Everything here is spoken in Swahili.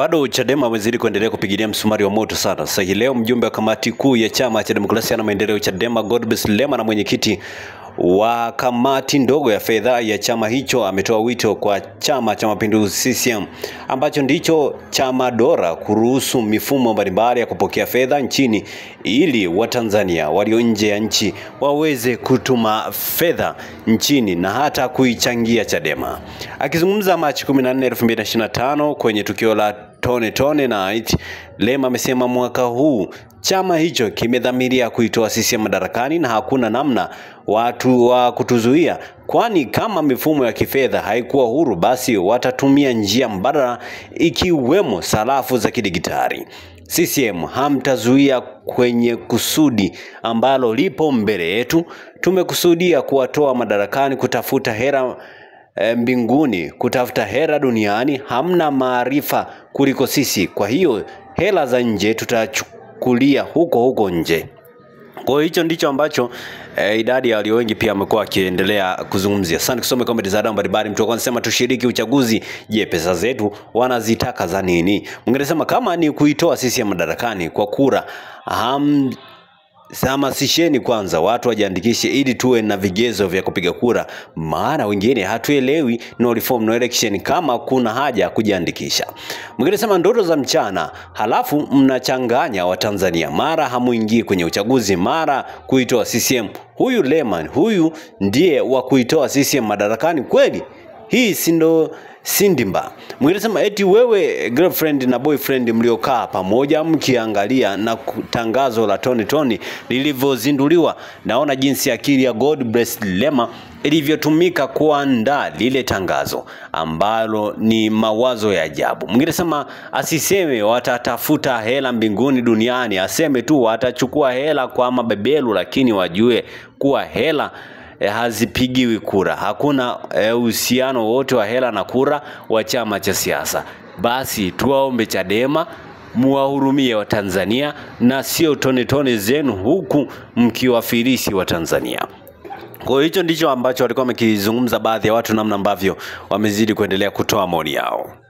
Bado Chadema wamezidi kuendelea kupigilia msumari wa moto sana. Sasa hii leo mjumbe wa kamati kuu ya Chama cha Demokrasia na Maendeleo Chadema Godbless Lema na mwenyekiti wa kamati ndogo ya fedha ya chama hicho ametoa wito kwa Chama cha Mapinduzi CCM ambacho ndicho chama dora kuruhusu mifumo mbalimbali ya kupokea fedha nchini ili Watanzania walio nje ya nchi waweze kutuma fedha nchini na hata kuichangia Chadema. Akizungumza Machi 14, 2025 kwenye tukio la Tone Tone Night, Lema amesema mwaka huu chama hicho kimedhamiria kuitoa CCM madarakani na hakuna namna watu wa kutuzuia, kwani kama mifumo ya kifedha haikuwa huru basi watatumia njia mbadala ikiwemo sarafu za kidigitali. CCM hamtazuia kwenye kusudi ambalo lipo mbele yetu. Tumekusudia kuwatoa madarakani, kutafuta hera mbinguni, kutafuta hera duniani. Hamna maarifa kuliko sisi, kwa hiyo hela za nje tutachukulia huko huko nje. Kwa hiyo hicho ndicho ambacho idadi ya walio wengi pia wamekuwa wakiendelea kuzungumzia. Sasa nikusome comment za wadau mbalimbali. Mtu wa kwanza tushiriki uchaguzi, je, pesa zetu wanazitaka za nini? Mwingine anasema kama ni kuitoa sisi madarakani kwa kura, hamasisheni kwanza watu wajiandikishe ili tuwe na vigezo vya kupiga kura, maana wengine hatuelewi no reform no election kama kuna haja kujiandikisha. Mwingine sema ndoto za mchana, halafu mnachanganya Watanzania, mara hamuingii kwenye uchaguzi, mara kuitoa CCM. Huyu Lema huyu ndiye wa kuitoa CCM madarakani kweli? Hii si ndo sindimba. Mwingine sema eti wewe girlfriend na boyfriend mliokaa pamoja mkiangalia na tangazo la Tone Tone lilivyozinduliwa, naona jinsi akili ya Godbless Lema ilivyotumika kuandaa lile tangazo ambalo ni mawazo ya ajabu. Mwingine sema asiseme watatafuta hela mbinguni duniani, aseme tu watachukua hela kwa mabebelu, lakini wajue kuwa hela hazipigiwi kura. Hakuna uhusiano wote wa hela na kura wa chama cha siasa. Basi tuwaombe Chadema muwahurumie wa Tanzania na sio tone tone zenu huku mkiwafilisi wa Tanzania. Kwa hiyo hicho ndicho ambacho walikuwa wamekizungumza baadhi ya watu, namna ambavyo wamezidi kuendelea kutoa maoni yao.